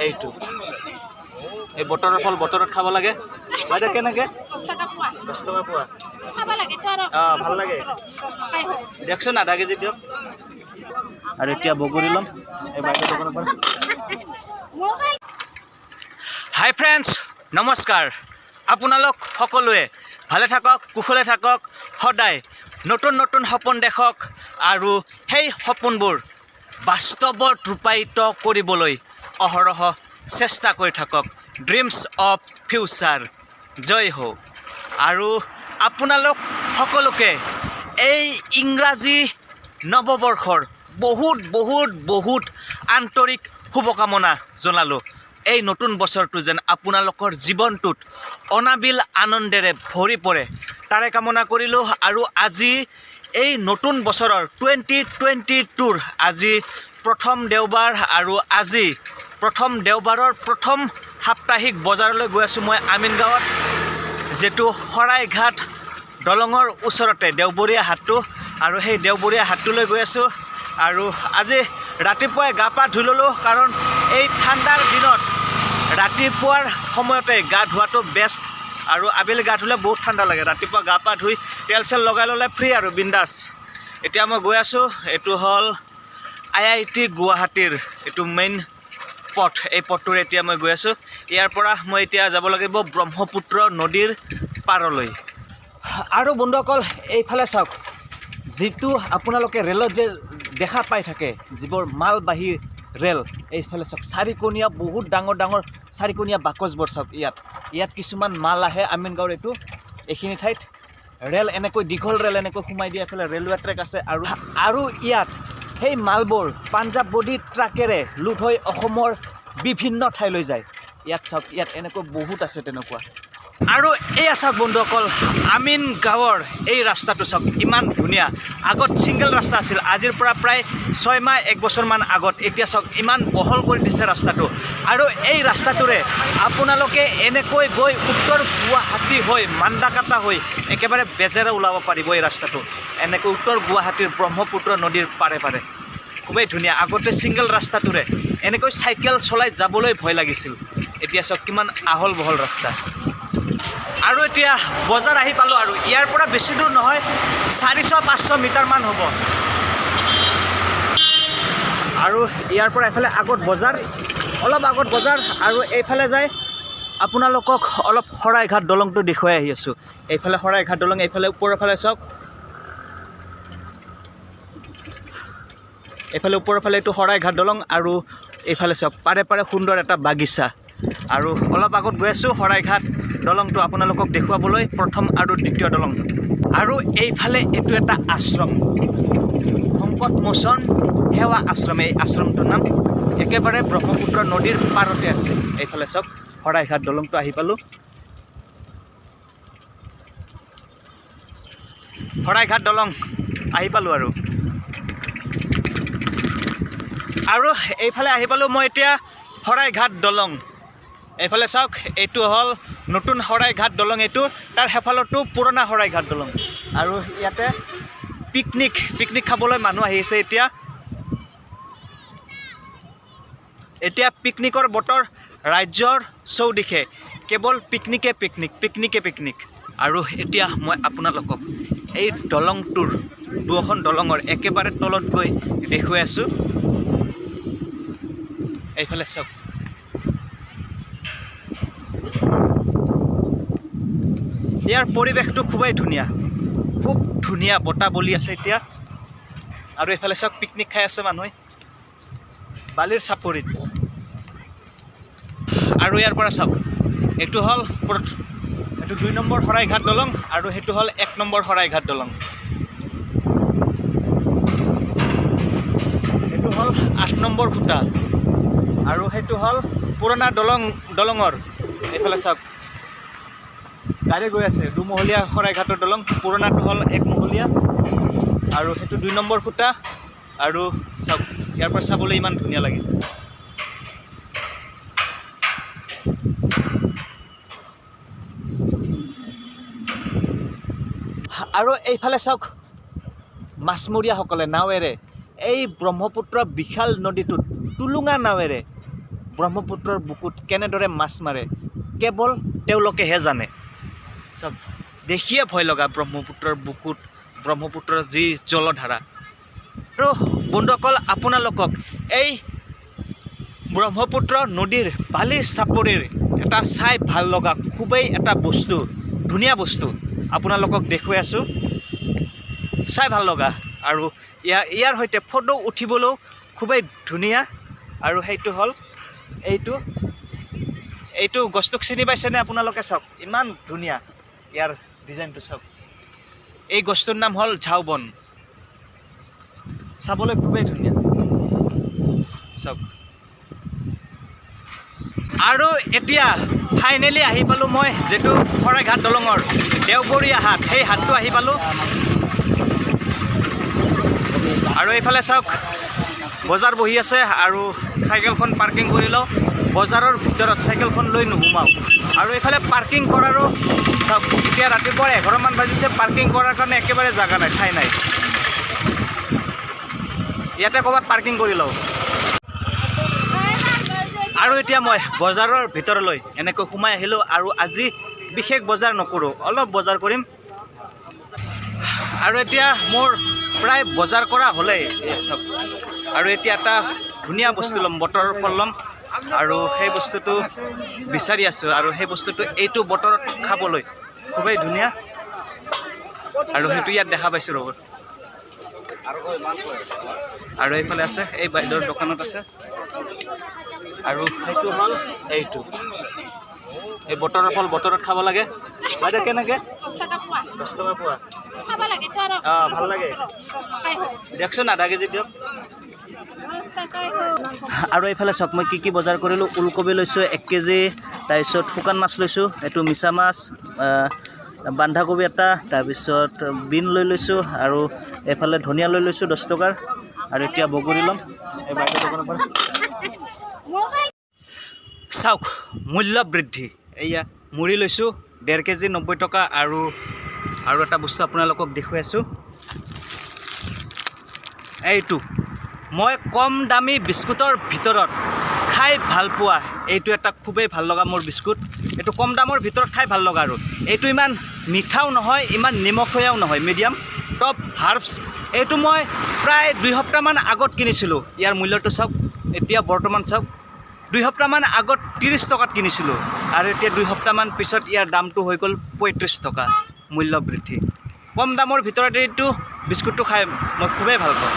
এইটো এই বতৰৰ ফল বতৰত খাব লাগে। বাইদেউ কেনেকৈ? 10 টকা পোৱা। 10 টকা পোৱা। খাব লাগেতো আৰু। অঁ, ভাল লাগে। 10 টকাই হওক। দিয়কচোন, আধা কেজি দিয়ক। আৰু এতিয়া বগৰী ল'ম এই বাইদেউ দোকানৰ পৰা। মোবাইল। হাই ফ্ৰেণ্ডছ, নমস্কাৰ। আপোনালোক সকলোৱে ভালে থাকক, কুশলে থাকক, সদায় নতুন নতুন সপোন দেখক আৰু সেই সপোনবোৰ বাস্তৱত ৰূপায়িত কৰিবলৈ অহৰহ চেষ্টা কৰি থাকক। ড্ৰিমছ অফ ফিউচাৰ, জয় হওক। আৰু আপোনালোক সকলোকে এই ইংৰাজী নৱবৰ্ষৰ বহুত বহুত বহুত আন্তৰিক শুভকামনা জনালোঁ। এই নতুন বছৰটো যেন আপোনালোকৰ জীৱনটোত অনাবিল আনন্দেৰে ভৰি পৰে, তাৰে কামনা কৰিলোঁ। আৰু আজি এই নতুন বছৰৰ 2022ৰ আজি প্ৰথম দেওবাৰ আৰু আজি প্ৰথম দেওবাৰৰ প্ৰথম সাপ্তাহিক বজাৰলৈ গৈ আছোঁ মই আমিনগাঁৱত, যিটো শৰাইঘাট দলঙৰ ওচৰতে দেওবৰীয়া হাটটো, আৰু সেই দেওবৰীয়া হাটটোলৈ গৈ আছোঁ। আৰু আজি ৰাতিপুৱাই গা পা ধুই ল'লোঁ, কাৰণ এই ঠাণ্ডাৰ দিনত ৰাতিপুৱাৰ সময়তে গা ধোৱাটো বেষ্ট। আৰু আবেলি গা ধুলে বহুত ঠাণ্ডা লাগে। ৰাতিপুৱা গা পা ধুই তেল চেল লগাই ল'লে ফ্ৰী আৰু বিন্দাছ। এতিয়া মই গৈ আছোঁ, এইটো হ'ল আইআইটি গুৱাহাটীৰ এইটো মেইন পথ। এই পথটোৰে এতিয়া মই গৈ আছোঁ। ইয়াৰ পৰা মই এতিয়া যাব লাগিব ব্ৰহ্মপুত্ৰ নদীৰ পাৰলৈ। আৰু বন্ধুসকল, এইফালে চাওক, যিটো আপোনালোকে ৰেলত যে দেখা পাই থাকে, যিবোৰ মালবাহী ৰেল, এইফালে চাওক, চাৰিকোণীয়া বহুত ডাঙৰ ডাঙৰ চাৰিকোণীয়া বাকচবোৰ চাওক। ইয়াত ইয়াত কিছুমান মাল আহে আমিনগাঁৱৰ এইটো এইখিনি ঠাইত ৰেল এনেকৈ দীঘল ৰেল এনেকৈ সোমাই দিয়ে। এইফালে ৰেলৱে ট্ৰেক আছে আৰু আৰু ইয়াত সেই মালবোৰ পাঞ্জাৱ বডি ট্ৰাকেৰে লোড হৈ অসমৰ বিভিন্ন ঠাইলৈ যায়। ইয়াত চাওক, ইয়াত এনেকৈ বহুত আছে তেনেকুৱা। আৰু এয়া চাওক বন্ধুসকল, আমিন গাঁৱৰ এই ৰাস্তাটো চাওক, ইমান ধুনীয়া। আগত ছিংগল ৰাস্তা আছিল আজিৰ পৰা প্ৰায় 6 মাহ এক বছৰমান আগত। এতিয়া চাওক, ইমান বহল কৰি দিছে ৰাস্তাটো। আৰু এই ৰাস্তাটোৰে আপোনালোকে এনেকৈ গৈ উত্তৰ গুৱাহাটী হৈ মান্দাকাটা হৈ একেবাৰে বেজেৰা ওলাব পাৰিব। এই ৰাস্তাটো এনেকৈ উত্তৰ গুৱাহাটীৰ ব্ৰহ্মপুত্ৰ নদীৰ পাৰে পাৰে খুবেই ধুনীয়া। আগতে ছিংগল ৰাস্তাটোৰে এনেকৈ চাইকেল চলাই যাবলৈ ভয় লাগিছিল। এতিয়া চাওক, কিমান আহল বহল ৰাস্তা। আৰু এতিয়া বজাৰ আহি পালোঁ আৰু ইয়াৰ পৰা বেছি দূৰ নহয়, 400-500 মিটাৰমান হ'ব। আৰু ইয়াৰ পৰা এইফালে আগত বজাৰ, অলপ আগত বজাৰ আৰু এইফালে যায় আপোনালোকক অলপ শৰাইঘাট দলংটো দেখুৱাই আহি আছোঁ। এইফালে শৰাইঘাট দলং, এইফালে ওপৰৰ ফালে চাওক, এইফালে ওপৰৰ ফালে এইটো শৰাইঘাট দলং। আৰু এইফালে চাওক, পাৰে পাৰে সুন্দৰ এটা বাগিচা। আৰু অলপ আগত গৈ আছোঁ শৰাইঘাট দলংটো আপোনালোকক দেখুৱাবলৈ, প্ৰথম আৰু দ্বিতীয় দলং। আৰু এইফালে এইটো এটা আশ্ৰম, সংকট মোচন সেৱা আশ্ৰম এই আশ্ৰমটোৰ নাম। একেবাৰে ব্ৰহ্মপুত্ৰ নদীৰ পাৰতে আছে। এইফালে চাওক, শৰাইঘাট দলংটো আহি পালোঁ। শৰাইঘাট দলং আহি পালোঁ আৰু আৰু এইফালে আহি পালোঁ মই এতিয়া শৰাইঘাট দলং। এইফালে চাওক, এইটো হ'ল নতুন শৰাইঘাট দলং এইটো, তাৰ সেইফালতো পুৰণা শৰাইঘাট দলং। আৰু ইয়াতে পিকনিক পিকনিক খাবলৈ মানুহ আহিছে এতিয়া। এতিয়া পিকনিকৰ বতৰ, ৰাজ্যৰ চৌদিশে কেৱল পিকনিকে পিকনিক, পিকনিকে পিকনিক। আৰু এতিয়া মই আপোনালোকক এই দলংটোৰ দুখন দলঙৰ একেবাৰে তলত গৈ দেখুৱাই আছোঁ। এইফালে চাওক, ইয়াৰ পৰিৱেশটো খুবেই ধুনীয়া, খুব ধুনীয়া বতাহ বলি আছে এতিয়া। আৰু এইফালে চাওক, পিকনিক খাই আছে মানুহে বালিৰ চাপৰিত। আৰু ইয়াৰ পৰা চাওক, এইটো হ'ল এইটো 2 নম্বৰ শৰাইঘাট দলং আৰু সেইটো হ'ল 1 নম্বৰ শৰাইঘাট দলং। এইটো হ'ল 8 নম্বৰ খুঁটা আৰু সেইটো হ'ল পুৰণা দলঙৰ। এইফালে চাওক, গাড়ী গৈ আছে। দুমহলীয়া শৰাইঘাটৰ দলং, পুৰণাটো হ'ল একমহলীয়া আৰু সেইটো 2 নম্বৰ খুঁটা। আৰু চাওক, ইয়াৰ পৰা চাবলৈ ইমান ধুনীয়া লাগিছে। আৰু এইফালে চাওক, মাছমৰীয়াসকলে নাৱেৰে এই ব্ৰহ্মপুত্ৰ বিশাল নদীটোত টুলুঙা নাৱেৰে ব্ৰহ্মপুত্ৰৰ বুকুত কেনেদৰে মাছ মাৰে কেৱল তেওঁলোকেহে জানে। চাওক, দেখিয়ে ভয় লগা ব্ৰহ্মপুত্ৰৰ বুকুত ব্ৰহ্মপুত্ৰৰ যি জলধাৰা। আৰু বন্ধুসকল, আপোনালোকক এই ব্ৰহ্মপুত্ৰ নদীৰ বালি চাপৰিৰ এটা চাই ভাল লগা খুবেই এটা বস্তু, ধুনীয়া বস্তু আপোনালোকক দেখুৱাই আছোঁ। চাই ভাল লগা আৰু ইয়াৰ সৈতে ফটো উঠিবলৈও খুবেই ধুনীয়া। আৰু সেইটো হ'ল এইটো। এইটো গছটোক চিনি পাইছেনে আপোনালোকে? চাওক, ইমান ধুনীয়া ইয়াৰ ডিজাইনটো চাওক। এই গছটোৰ নাম হ'ল ঝাওবন। চাবলৈ খুবেই ধুনীয়া, চাওক। আৰু এতিয়া ফাইনেলি আহি পালোঁ মই যিটো শৰাইঘাট দলঙৰ দেওবৰীয়া হাট, সেই হাটটো আহি পালোঁ। আৰু এইফালে চাওক, বজাৰ বহি আছে। আৰু চাইকেলখন পাৰ্কিং কৰি লওঁ, বজাৰৰ ভিতৰত চাইকেলখন লৈ নোসোমাওঁ। আৰু এইফালে পাৰ্কিং কৰাৰো চাওক, এতিয়া ৰাতিপুৱা 11মান বাজিছে, পাৰ্কিং কৰাৰ কাৰণে একেবাৰে জাগা নাই, ঠাই নাই। ইয়াতে ক'ৰবাত পাৰ্কিং কৰি লওঁ। আৰু এতিয়া মই বজাৰৰ ভিতৰলৈ এনেকৈ সোমাই আহিলোঁ আৰু আজি বিশেষ বজাৰ নকৰোঁ, অলপ বজাৰ কৰিম। আৰু এতিয়া মোৰ প্ৰায় বজাৰ কৰা হ'লেই, এয়া চাওক। আৰু এতিয়া এটা ধুনীয়া বস্তু ল'ম, বতৰৰ ফল ল'ম আৰু সেই বস্তুটো বিচাৰি আছোঁ। আৰু সেই বস্তুটো এইটো বতৰত খাবলৈ খুবেই ধুনীয়া আৰু সেইটো ইয়াত দেখা পাইছোঁ, ৰ'ব। আৰু এইফালে আছে, এই বাইদেউৰ দোকানত আছে। আৰু সেইটো হ'ল এইটো। এই বতৰৰ ফল বতৰত খাব লাগে। বাইদেউ, কেনেকৈ? 10 টকা পোৱা। 10 টকা পোৱা। খাব লাগে তো আৰু। ভাল লাগে। 10 টকাই হওক। দিয়কচোন, আধা কেজি দিয়ক। 10 টকাই হওক। আৰু এইফালে চাওক, মই কি কি বজাৰ কৰিলোঁ। ওলকবি লৈছোঁ 1 কেজি, তাৰপিছত শুকান মাছ লৈছোঁ, এইটো মিছা মাছ, বন্ধাকবি এটা, তাৰপিছত বিন লৈ লৈছোঁ আৰু এইফালে ধনিয়া লৈ লৈছোঁ 10 টকাৰ। আৰু এতিয়া বগৰী ল'ম এই বাইদেউ দোকানৰ পৰা। মোবাইল। চাওক, মূল্য বৃদ্ধি। এয়া মুড়ি লৈছোঁ 1.5 কেজি 90 টকা। আৰু আৰু এটা বস্তু আপোনালোকক দেখুৱাই আছোঁ, এইটো মই কম দামী বিস্কুটৰ ভিতৰত খাই ভাল পোৱা এইটো এটা খুবেই ভাল লগা মোৰ বিস্কুট। এইটো কম দামৰ ভিতৰত খাই ভাল লগা আৰু এইটো ইমান মিঠাও নহয়, ইমান নিমখীয়াও নহয়, মিডিয়াম টপ হাৰ্বছ। এইটো মই প্ৰায় 2 সপ্তাহমান আগত কিনিছিলোঁ। ইয়াৰ মূল্যটো চাওক এতিয়া বৰ্তমান। চাওক, 2 সপ্তাহমান আগত 30 টকাত কিনিছিলোঁ আৰু এতিয়া 2 সপ্তাহমান পিছত ইয়াৰ দামটো হৈ গ'ল 35 টকা। মূল্য বৃদ্ধি। কম দামৰ ভিতৰত এইটো বিস্কুটটো খাই মই খুবেই ভাল পাওঁ।